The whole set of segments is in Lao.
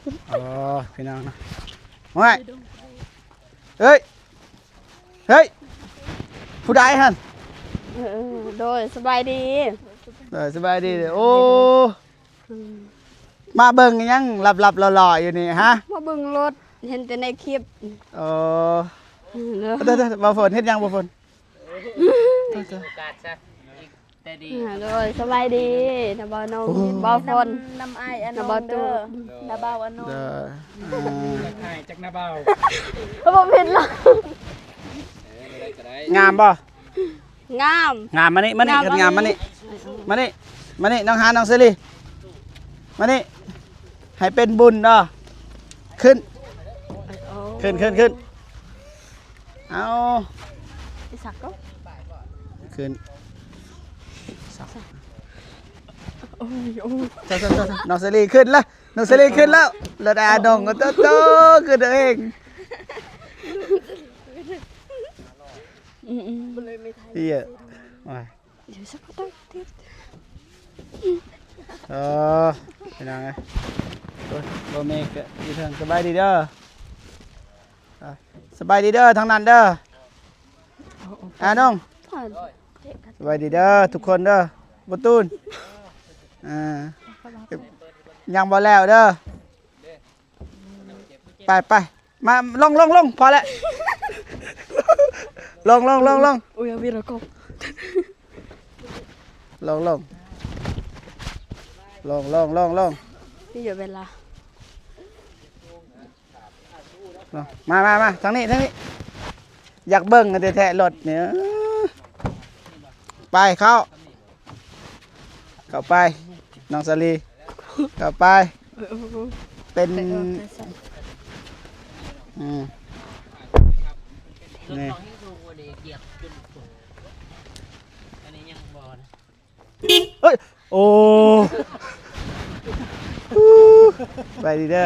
ອໍ ພີ່ນ້ອງເນາະ ໂອ້ຍ ເອີຍ ເຮີ້ຍ ຜູ້ໃດຫັ້ນ? ເອີ ໂດຍ ສະບາຍດີ ໂດຍ ສະບາຍດີ ໂອ້ ອືມ ມາເບິ່ງອີ່ຫຍັງຫຼັບໆຫຼໍ່ໆຢູ່ນີ້ຮະ? ມາເບິ່ງລົດ ເຫັນແຕ່ໃນຄລິບ ເອີ ເດີ ເດີ ເດີ ບ່າວຝົນ ເຮັດຫຍັງບ່າວຝົນ? ໂອກາດຊະ ແຕ່ດີ ອ່າ ໂດຍ ສະບາຍດີ ນາບ່າວນົງ ໂອ້ ບ່າວຝົນ ນຳ ນຳອ້າຍອານົງເດີ ນາບ່າວຕູ້ ນາບ່າວອານົງ ເດີ ອ່າ ຈັກອ້າຍຈັກນາບ່າວ ເອີ ບໍ່ຜິດລະ ເອີ ບໍ່ໄດ້ກໍໄດ້ ງາມບໍ່? ງາມ ງາມ ມານີ້ ມານີ້ ງາມ ຄັນງາມ ມານີ້ ມານີ້ ມານີ້ ມານີ້ ນ້ອງຮານ ນ້ອງເຊລີ ມານີ້ ໃຫ້ເປັນບຸນເດີ ຂຶ້ນ ໂອ້ ຂຶ້ນ ຂຶ້ນ ຂຶ້ນ ເອົາ ອີສັກກໍ ຂຶ້ນ ໂອ້ຍ ໂອ້ຍ ເຈົ້າ ເຈົ້າ ເຈົ້າ ເຈົ້າ ນ້ອງສາລີຂຶ້ນແລ້ວ ນ້ອງສາລີຂຶ້ນແລ້ວ ແລ້ວໄດ້ອາດົງກໍໂຕໆ ຂຶ້ນເອງ ອືມໆ ເອີຍ ໂອ້ຍ ເອີ ພີ່ນ້ອງເອີຍ ໂອ້ຍ ບໍ່ແມ່ນກໍຢູ່ເທິງ ສະບາຍດີເດີ ອ່າ ສະບາຍດີເດີ ທາງນັ້ນເດີ ອານ້ອງ ສະບາຍດີເດີທຸກຄົນເດີ ບໍ່ຕູນ ອ່າ ຍັງບໍ່ແລ້ວເດີ ໄປ ໄປ ມາ ລົງ ລົງ ລົງ ພໍແລ້ວ ລົງ ລົງ ລົງ ລົງ ອຸຍ ອາວິລະກໍ ລົງ ລົງ ລົງ ລົງ ລົງ ນີ້ຢູ່ເວລາ ເນາະ ມາ ມາ ມາ ທາງນີ້ ທາງນີ້ ຢາກເບິ່ງແທ້ໆ ລົດນີ້ ເອີ ໄປ ເຂົ້າ ເຂົ້າໄປ ນ້ອງສາລີ ເຂົ້າໄປ ເປັນ ອືມ ນີ້ ເອີຍ ໂອ້ ໄປດີເດີ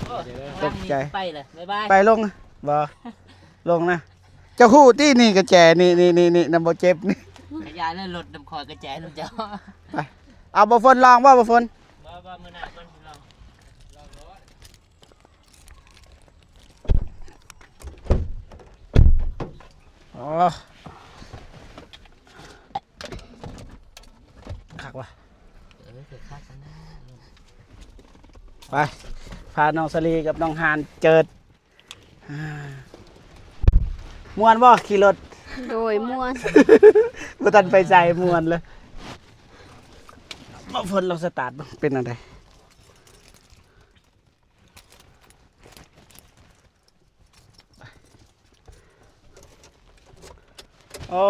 ໂອ້ ຕົກໃຈ ໄປເລີຍ ບາຍບາຍ ໄປລົງ ບໍ່ ລົງນະ ເຈົ້າຮູ້ຕິ ນີ້ກະແຈ ນີ້ ນີ້ ນີ້ ນີ້ນຳບໍ່ເຈັບນີ້ ກະຢ່າເລີຍ ລົດນຳຂ້ອຍກະແຈນຳເຈົ້າ ໄປ ເອົາ ບໍ່ຝົນລອງບໍ່ ບໍ່ຝົນ ບໍ່ ບໍ່ ມື້ໜ້າກ່ອນລອງ ອໍ ຄັກວະ ເອີ ຄືຄັກຫັ້ນນະ ໄປ ພານ້ອງສາລີກັບນ້ອງຮານເຈີດ ອ່າ ມ່ວນບໍ່ຂີ່ລົດ? ໂດຍ ມ່ວນ ບໍ່ທັນໄປໃສ ມ່ວນເລີຍ ບໍ່ຝົນລອງສະຕາດເບິ່ງ ເປັນແນວໃດ? ໂອ້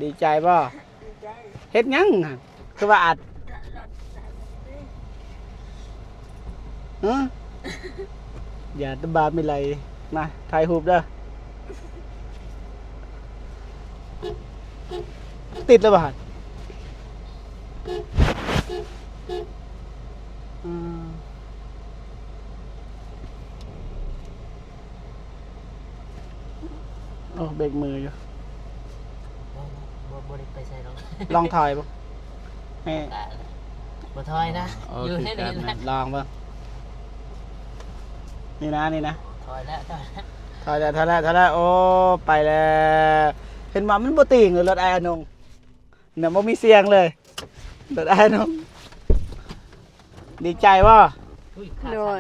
ດີໃຈບໍ່? ດີໃຈ ເຮັດຫຍັງຫັ້ນ? ຄືວ່າອັດ ຮະ? ຢ່າຕະບາມີໄຫຼ ມາຖ່າຍຮູບເດີ. ຕິດແລ້ວບໍ່ຫັ້ນ? ອືມ ໂອ້ ເບກມືຢູ່ ບໍ່ ບໍ່ ບໍ່ ບໍ່ໄດ້ໄປໃສດອກ ລອງຖອຍເບິ່ງ ໃຫ້ ບໍ່ຖອຍນະ ໂອ້ ຢູ່ໃນນີ້ລະ ລອງເບິ່ງ ນີ້ນະ ນີ້ນະ ຖອຍແລ້ວ ຖອຍແລ້ວ ຖອຍແລ້ວ ຖອຍແລ້ວ ໂອ້ ໄປແລ້ວ ເຫັນບໍ່ ມັນບໍ່ຕີງເລີຍ ລົດອ້າຍອານົງ ນະ ບໍ່ມີສຽງເລີຍ ລົດອ້າຍນ້ອງ ດີໃຈບໍ່? ໂດຍ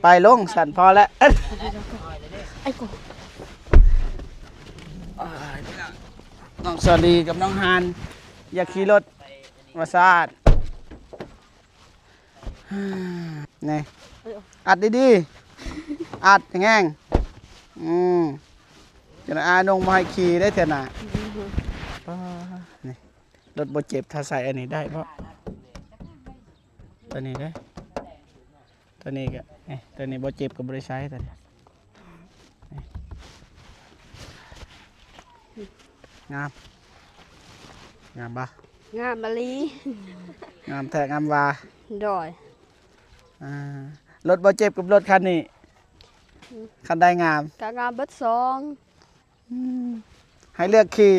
ໄປລົງຊັ້ນພໍແລ້ວ ໄອ້ໂກ ນ້ອງສາລີກັບນ້ອງຮານ ຢາກຂີ່ລົດວ່າຊັ້ນ. ນີ້ ອັດດີໆ ອັດແຮງໆ ອືມ ຈະອານົງບໍ່ໃຫ້ຂີ່ໄດ້ເທື່ອໜ້າ ນີ້ ລົດບໍ່ເຈັບ ຖ້າໃສ່ອັນນີ້ໄດ້ບໍ່? ຕົວນີ້ເດ້ ຕົວນີ້ກະ ນີ້ ຕົວນີ້ບໍ່ເຈັບກະບໍ່ໄດ້ໃຊ້ຕົວນີ້. ງາມ ງາມບໍ່? ງາມອີ່ຫຼີ ງາມແທ້ງາມວ່າ ໂດຍ ອ່າ ລົດບໍ່ເຈັບກັບລົດຄັນນີ້ ອືມ ຄັນໃດງາມ? ກະງາມເບິດສອງ ອືມ ໃຫ້ເລືອກຂີ່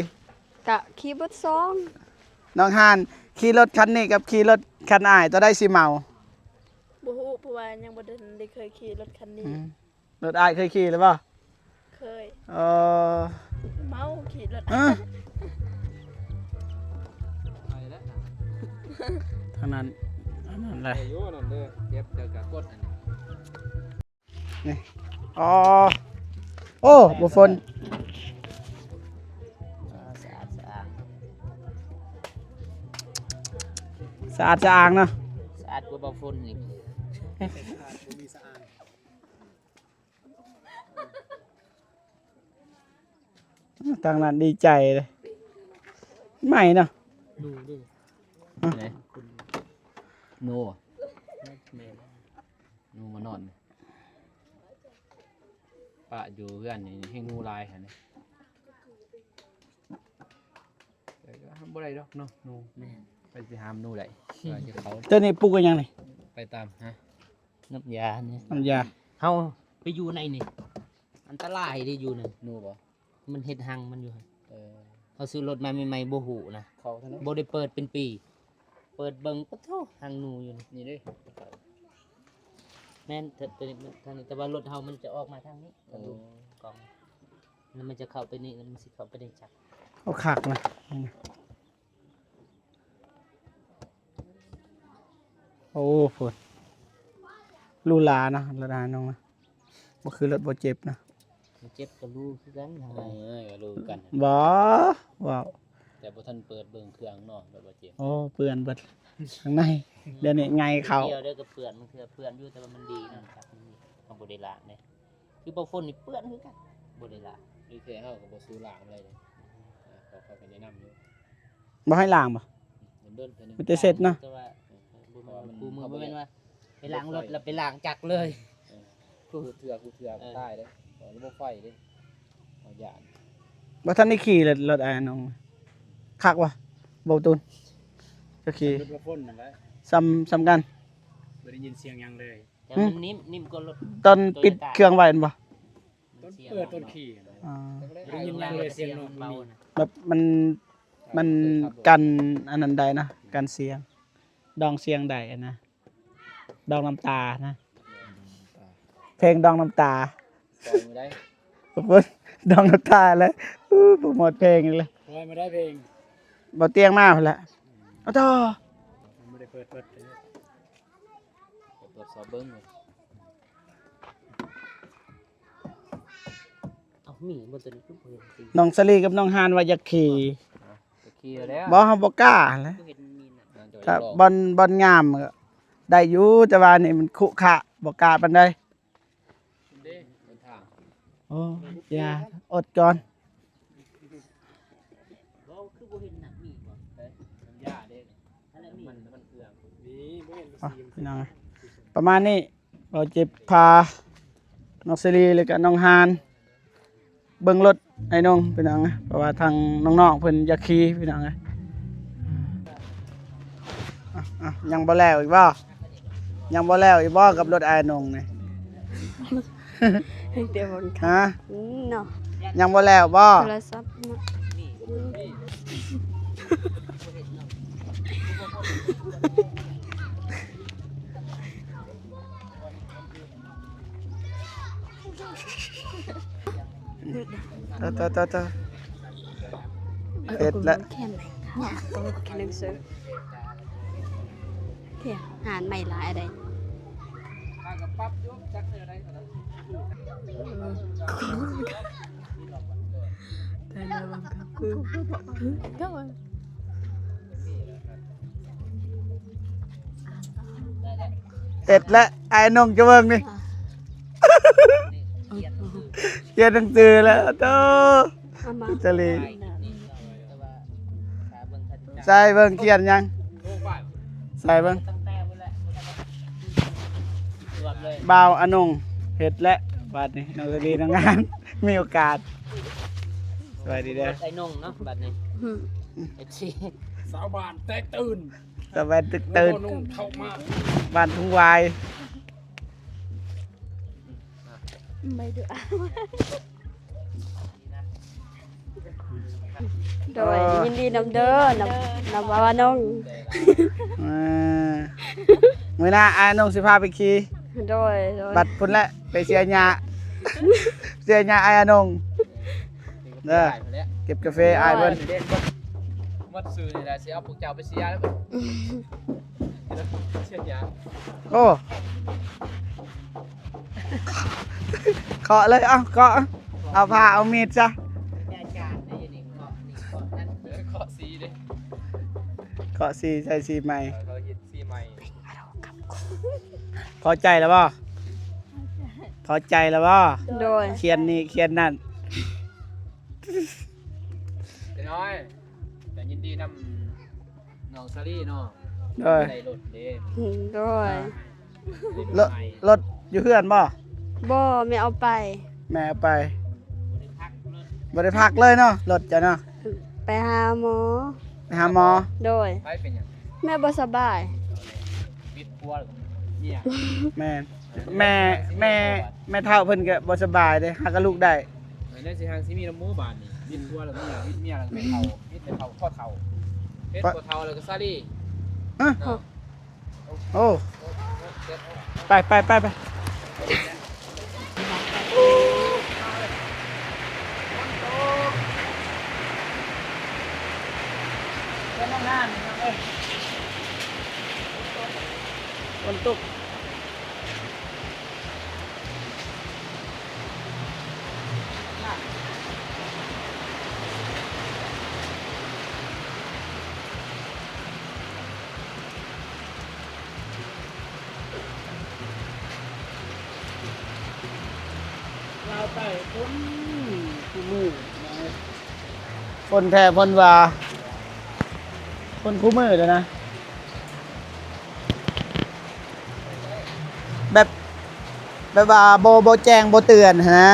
ກະຂີ່ເບິດສອງ ນ້ອງຮານ ຂີ່ລົດຄັນນີ້ກັບຂີ່ລົດຄັນອ້າຍ ຕົວໃດຊິເໝົາ? ວ່າຍັງບໍ່ໄດ້ ໄດ້ເຄີຍຂີ່ລົດຄັນນີ້. ອືມ ລົດອ້າຍເຄີຍຂີ່ແລ້ວບໍ່? ເຄີຍ. ເອີ ເມົາຂີ່ລົດ. ເອີ ໄປແລ້ວ ທາງນັ້ນ ອັນນັ້ນແຫຼະ ໄດ້ຢູ່ ອັນນັ້ນເດີ ເຈັບ ເຈົ້າກະກົດອັນນີ້ ນີ້ ອໍ ໂອ້ ບໍ່ຝົນ ສະອາດສະອ້າງ ສະອາດສະອ້າງເນາະ ສະອາດກວ່າບໍ່ຝົນອີກ. ທາງນັ້ນດີໃຈເດ້ ໃໝ່ເນາະ ໜູເດ້ ຮະ ແມ່ນ ໜູ ແມ່ນ ໜູມານອນ ປະຢູ່ເຮືອນນີ້ແຮ່ງໜູຫຼາຍຫັ້ນ ແຕ່ກໍຫ້າມບໍ່ໄດ້ດອກເນາະ ໜູ ແມ່ນ ໃຜຊິຫ້າມໜູໄດ້ ວ່າຈະເຂົ້າ ເຈົ້ານີ້ປູກອີຫຍັງນີ້? ໄປຕາມ ຮະ ນ້ຳຢານີ້ ນ້ຳຢາ ເຮົາໄປຢູ່ໃນນີ້ ອັນຕະລາຍເດ້ຢູ່ນັ້ນ ໜູບໍ່? ມັນເຮັດຮັງມັນຢູ່ຫັ້ນ. ເອີ ເຮົາຊື້ລົດມາໃໝ່ໆ ບໍ່ຮູ້ນະ ເຂົ້າທາງນັ້ນ ບໍ່ໄດ້ເປີດເປັນປີ ເປີດເບິ່ງ ປະໂທ້ ຮັງໜູຢູ່ນີ້ ນີ້ເດ້ ແມ່ນ ໂຕນີ້ ທາງນີ້ ແຕ່ວ່າລົດເຮົາມັນຈະອອກມາທາງນີ້ ໂອ້ ກອງ ແລ້ວມັນຈະເຂົ້າໄປນີ້ ແລ້ວມັນຊິເຂົ້າໄປໃນຈັກ ໂອ້ ຄັກນະ. ໂອ້ ພຸ້ນ ຫຼູຫຼາເນາະ ລົດອ້າຍນ້ອງນະ ບໍ່ຄືລົດບໍ່ເຈັບນະ ບໍ່ເຈັບກໍຫຼູຄືກັນ ເອີ ກໍຫຼູຄືກັນ ບໍ່ ເວົ້າ ແຕ່ບໍ່ທັນເປີດເບິ່ງເຄື່ອງເນາະ ລົດບໍ່ເຈັບ ໂອ້ ເປື້ອນເບິດຂ້າງໃນ ດຽວນີ້ໄງ່ເຂົ້າ ດຽວເດີກໍເປື້ອນ ບາງເທື່ອເປື້ອນຢູ່ ແຕ່ວ່າມັນດີນະ ມັນດີ ເຮົາບໍ່ໄດ້ລ້າງເດ້ ຄືບໍ່ຝົນນີ້ເປື້ອນຄືກັນ ບໍ່ໄດ້ລ້າງ ຫຼືແທ້ເຮົາກໍບໍ່ສູ້ລ້າງໄດ້ເດ້ ເຂົາກໍແນະນຳຢູ່ ບໍ່ໃຫ້ລ້າງບໍ່? ໂດນໆເທື່ອໜຶ່ງ ມີແຕ່ເຊັດເນາະ ແຕ່ວ່າ ເອີ ບໍ່ແມ່ນວ່າຄູ່ມື້ ບໍ່ແມ່ນວ່າໄປລ້າງລົດແລ້ວໄປລ້າງຈັກເລີຍ ເອີ ຄູ່ເທື່ອ ຄູ່ເທື່ອ ເອີ ຕາຍເດ້ ລະບົບໄຟເດ້ ເຮົາຢ້ານ ບໍ່ທັນໄດ້ຂີ່ເລີຍ ລົດອ້າຍນ້ອງ ຄັກບໍ່ ບໍ່ຕູນ ຈະຂີ່ ລົດບໍ່ຝົນນັ້ນແຫຼະ ສ່ຳ ສ່ຳກັນ ບໍ່ໄດ້ຍິນສຽງຫຍັງເລີຍ ແຕ່ມັນ ຫືມ ນິ້ມ ນິ້ມກວ່າລົດ ຕອນປິດເຄື່ອງໄວ້ແມ່ນບໍ່? ຕອນເປີດຕອນຂີ່ນະ ອໍ ໄດ້ຍິນຫຍັງເລີຍ ສຽງນອກມັນມີ ແບບມັນ ມັນກັນອັນນັ້ນໄດ້ນະ ກັນສຽງ ດອງສຽງໄດ້ນະ ດອງນ້ຳຕານະ ເພງດອງນ້ຳຕາ ດອງໄດ້ ຂອບຄຸນ ດອງນ້ຳຕາແລ້ວ ໂອ້ ໂປຣໂມດເພງອີກແລ້ວ ໂອ້ຍ ມາໄດ້ເພງ ບໍ່ຕຽງມາພຸ້ນແຫຼະ ອືມ ເອົາຕໍ່ ຍັງບໍ່ໄດ້ເປີດ ເປີດເລີຍ ໄປກວດສອບເບິ່ງ ເອົ້າ ມີບໍ່ຕົວນີ້ຄືບໍ່ເຫັນຕິ ນ້ອງສາລີກັບນ້ອງຮານວ່າຢາກຂີ່ ອ່ະ ຈະຂີ່ແລ້ວ ບໍ່ ເຮົາບໍ່ກ້າແຫຼະ ຄືເຫັນມັນມີນະ ຖ້າບ່ອນ ບ່ອນງາມກໍໄດ້ຢູ່ ແຕ່ວ່ານີ້ມັນຂຸຂະ ບໍ່ກ້າປານໃດ ເດ້ ເດີນທາງ ໂອ້ ຢ່າ ອົດກ່ອນ ບໍ່ ຄືບໍ່ເຫັນນະ ມີບໍ່? ເອີ ນ້ຳຢາເດ້ ອັນນັ້ນມີ ນ້ຳມັນ ນ້ຳມັນເຄື່ອງ ມີ ບໍ່ເຫັນ ອ່ະ ພີ່ນ້ອງ ປະມານນີ້ ເຮົາຈະພານ້ອງສາລີ ແລ້ວກະນ້ອງຮານ ເບິ່ງລົດອ້າຍນົງ ພີ່ນ້ອງ ເພາະວ່າທາງນ້ອງໆເພິ່ນຢາກຂີ່ ພີ່ນ້ອງເອີຍ ອ່ະ ອ່ະ ຍັງບໍ່ແລ້ວອີກບໍ່? ຍັງບໍ່ແລ້ວອີກບໍ່ກັບລົດອ້າຍນົງນີ້? ເບິ່ງແຕ່ເບິ່ງ ຮະ? ອືມ ເນາະ ຍັງບໍ່ແລ້ວບໍ່? ໂທລະສັບເນາະ ຕາ ຕາ ຕາ ຕາ ເຮັດລະ ແຂນ ຫານໃໝ່ຫຼາຍໃດ ເຮັດແລ້ວ ອ້າຍນົງຈະເບິ່ງນີ້ ຂຽນໜັງສືແລ້ວ ໂຕ ເອົາມາ ອິຕາລີ ໃສ່ເບິ່ງຂຽນຫຍັງ ໃສ່ເບິ່ງ ບ່າວອານົງເຮັດແລ້ວ ບາດນີ້ນ້ອງຕາລີ ນ້ອງງານ ມີໂອກາດ ສະບາຍດີເດີ ໄອ້ນົງເນາະ ບາດນີ້ ອືມ ເອັຟຊີ ຊາວບ້ານແຕກຕື່ນ ຕາແວ່ນຕຶກຕື່ນ ໜຸ່ມເຂົ້າມາ ບ້ານທຸ່ງວາຍ ໂດຍ ຍິນດີນຳເດີ ນຳ ນຳບ່າວອານົງ ເອີ ມື້ໜ້າອ້າຍນົງຊິພາໄປຂີ່ ໂດຍ ໂດຍ ບັດພຸ້ນແຫຼະ ໄປເສຍຫຍ້າ ເສຍຫຍ້າອ້າຍອານົງເດີ ເກັບກາເຟອ້າຍເພິ່ນ ໝົດຊື່ນີ້ແຫຼະ ຊິເອົາພວກເຈົ້າໄປເສຍແລ້ວ ເສຍຫຍ້າ ໂອ້ ເຄາະເລີຍ ເອົາ ເຄາະ ເອົາພ້າເອົາມີດຊະ ອາຈານໄດ້ຢູ່ນີ້ ເຄາະນີ້ເຄາະນັ້ນ ເອີ ເຄາະສີເດ້ ເຄາະສີ ໃສ່ສີໃໝ່ ເອີ ເຂົາເຮັດສີໃໝ່ ພໍ ພໍໃຈແລ້ວບໍ່? ພໍໃຈແລ້ວບໍ່? ໂດຍ ຂຽນນີ້ຂຽນນັ້ນ ເຈົ້ານ້ອຍ ກໍຍິນດີນຳນ້ອງສາລີເນາະ ໂດຍ ໄດ້ລົດເດ້ ໂດຍ ລົດ ລົດຢູ່ເຮືອນບໍ່? ບໍ່ ແມ່ເອົາໄປ ແມ່ເອົາໄປ ບໍ່ໄດ້ພັກເລີຍເນາະ ລົດເຈົ້າເນາະ ໄປຫາໝໍ ໄປຫາໝໍ ໂດຍ ໄປເປັນຫຍັງ? ແມ່ບໍ່ສະບາຍ ວິດຜົວແລ້ວກໍເມຍ ແມ່ນ ແມ່ ແມ່ ແມ່ເຖົ້າເພິ່ນກໍບໍ່ສະບາຍເດ້ ຫາກໍລຸກໄດ້ ແມ່ນ ຊິຫາຊິມີນຳໝູບາດນີ້ ວິດຜົວແລ້ວເມຍ ວິດເມຍແລ້ວແມ່ເຖົ້າ ວິດແມ່ເຖົ້າພໍ່ເຖົ້າ ເຮັດພໍ່ເຖົ້າແລ້ວກໍສາລີ ຮະ ເນາະ ໂອ້ ໄປ ໄປ ໄປ ໄປ ຝົນຕົກ ລາວໃຕ້ຄົນຄູ່ມື້ ຄົນແທ້ຄົນວ່າ ຄົນຄູ່ມື້ແລ້ວນະ ແບບ ແບບວ່າບໍ່ ບໍ່ແຈ້ງບໍ່ເຕືອນຫັ້ນນະ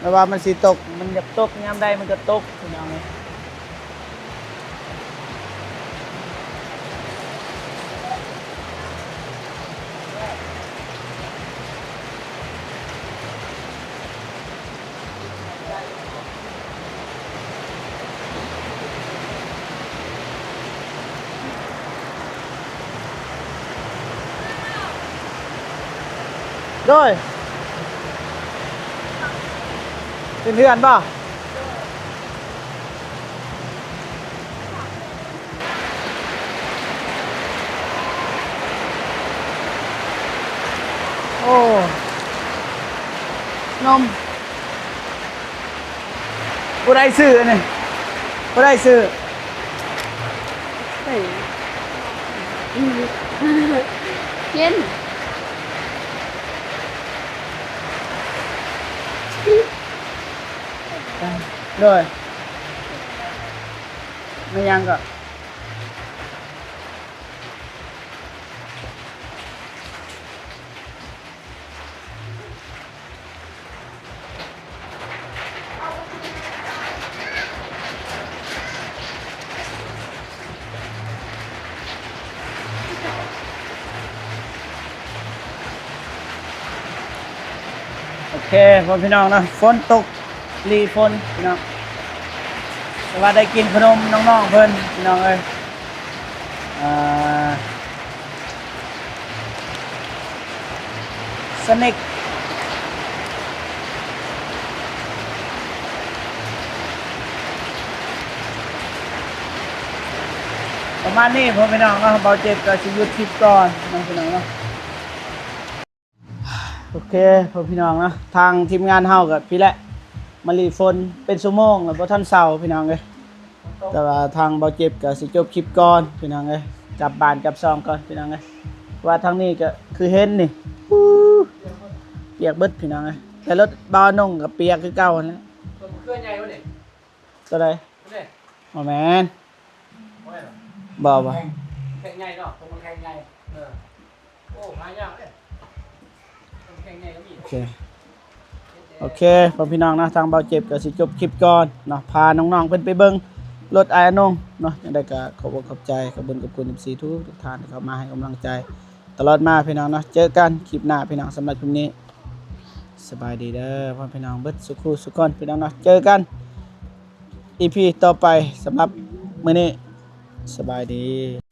ແບບວ່າມັນຊິຕົກ ມັນຢາກຕົກຍາມໃດມັນກໍຕົກ ພີ່ນ້ອງເອີຍ. ໂດຍ ເປັນເພື່ອນບໍ່? ໂອ້ ນົມ ຜູ້ໃດຊື້ອັນນີ້? ຜູ້ໃດຊື້? ເອີ ກິນ ໂດຍ ແມ່ນຫຍັງກໍ? ໂອເຄ ພໍ່ແມ່ພີ່ນ້ອງເນາະ ຝົນຕົກ ລີຝົນພີ່ນ້ອງ ແຕ່ວ່າໄດ້ກິນຂະໜົມນ້ອງໆເພິ່ນພີ່ນ້ອງເອີຍ ອ່າ ສະເນັກ ປະມານນີ້ພໍ່ແມ່ພີ່ນ້ອງເນາະ ເບົາເຈັບກໍຊິຢຸດຄລິບກ່ອນເນາະພີ່ນ້ອງເນາະ. ໂອເຄ ພໍ່ແມ່ພີ່ນ້ອງເນາະ ທາງທີມງານເຮົາກໍພີ້ແຫຼະ ມາລີຝົນເປັນຊົ່ວໂມງແລ້ວ ບໍ່ທັນເຊົາພີ່ນ້ອງເອີຍ ແຕ່ວ່າທາງເບົາເຈັບກໍຊິຈົບຄລິບກ່ອນພີ່ນ້ອງເອີຍ ກັບບ້ານກັບຊ່ອງກ່ອນພີ່ນ້ອງເອີຍ ວ່າທາງນີ້ກໍຄືເຫັນນີ້ ປຽກເບິດພີ່ນ້ອງເອີຍ ແຕ່ລົດບ່າວນົງກໍປຽກຄືເກົ່າຫັ້ນແຫຼະ. ຕົວເຄື່ອໃຫຍ່ບໍ່ນີ້? ຕົວໃດ? ນີ້ ບໍ່ແມ່ນ ບໍ່ແມ່ນ ບໍ່ ບໍ່ ແຂງໃຫຍ່ເນາະ ຕົວມັນແຂງໃຫຍ່ ເອີ. ໂອ້ ຫາຍາກເດ້ ແຂງໃຫຍ່ກໍມີ ໂອເຄ ໂອເຄ ພໍ່ແມ່ພີ່ນ້ອງເນາະ ທາງເບົາເຈັບກໍຊິຈົບຄລິບກ່ອນເນາະ ພານ້ອງໆເພິ່ນໄປເບິ່ງລົດອ້າຍອານົງເນາະ ຈັ່ງໃດກໍຂອບອົກຂອບໃຈ ຂອບບຸນຂອບຄຸນ ເອັຟຊີ ທຸກໆທ່ານທີ່ເຂົ້າມາໃຫ້ກຳລັງໃຈຕະຫຼອດມາພີ່ນ້ອງເນາະ ເຈີກັນຄລິບໜ້າພີ່ນ້ອງ ສຳລັບຄລິບນີ້ ສະບາຍດີເດີພໍ່ແມ່ພີ່ນ້ອງເບິດສູ່ຄູ່ສູ່ຄົນ ພີ່ນ້ອງເນາະ ເຈີກັນ ອີພີ ຕໍ່ໄປ ສຳລັບມື້ນີ້ ສະບາຍດີ.